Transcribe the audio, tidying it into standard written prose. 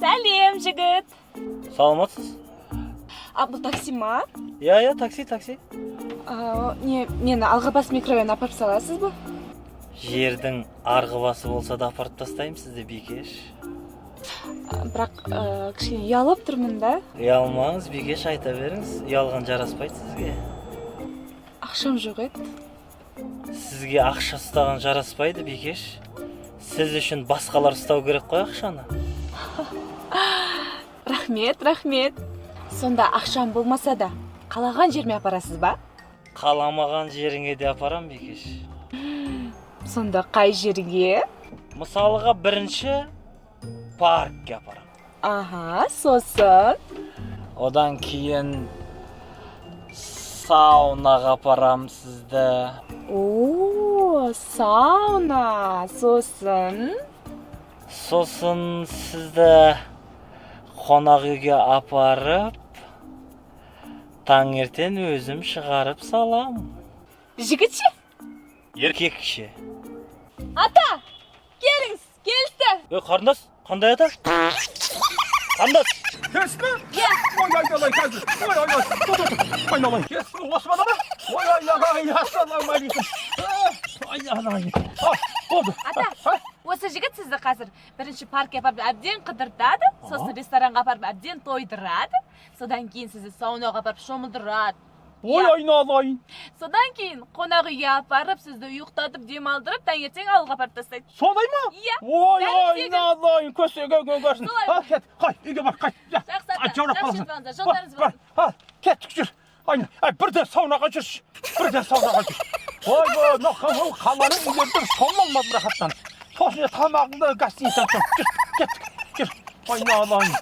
Сәлем, жігіт. Саламатсыз. А, бұл такси ма? Иә, такси, такси. А, не, мені Алғабас микрорайонына апарып саласыз ба? Жердің арғы басы болса да, апарып тастаймын сізді, бикеш. А, бірақ кішкене ұялып тұрмын да. Ұялмаңыз, бикеш, айта беріңіз. Ұялған жараспайды сізге. Ақшам жоқ еді. Сізге ақша ұстаған жараспайды, бикеш. Сіз үшін басқалар ұстау керек қой ақшаны. Рахмет, рахмет. Сонда ақшам болмаса да, қалаған жеріме апарасыз ба? Қаламаған жеріңе де апарам, бикеш. Сонда қай жерге? Мысалға, бірінші паркке апарам. Аха, сосын? Одан кейін саунаға апарам сізді. О, сауна, сосын? Сосын сізді қонақ үйге апарып, таңертең өзім шығарып салам. Жігіт ше? Еркек ше? Ата, келіңіз, келісті. Ей, қарындас, қандай ата? Қарындас! Келісті ме? Иә. Ой, айналайын, қазір. Ой, ой, ой, тұр, тұр, тұр. Айналайын. Келісті ме? Осы бала ма? Ой, айналайын, ассалаумағалейкум. Айналайын. А, болды. Ата. А, Осы жігіт сізді қазір бірінші паркке апарып әбден қыдыртады, сосын ресторанға апарып әбден тойдырады, содан кейін сізді саунаға апарып шомылдырады. Ой, айналайын. Содан кейін қонақ үйге апарып, сізді ұйықтатып, демалдырып, таңертең ауылға апарып тастайды. Солай ма? Иә. Ой, Бәрі тегін. айналайын, көсеге көгерсін. Солай. Ал, кет, қай, үйге бар, қайт. Жақсы, ата, Ай, жаурап жақсы қаласың. жетіп алыңыздар, жолдарыңыз Бар, болсын. бар, ал, кеттік, жүр. Ай, бірден саунаға жүрші. Бірден саунаға жүр. Ойбай, мынау қаланың үйлерінде шомылмадым рахаттанып. Сосын тамағыңды гостиницадан жүр, кеттік, жүр. Айналайын.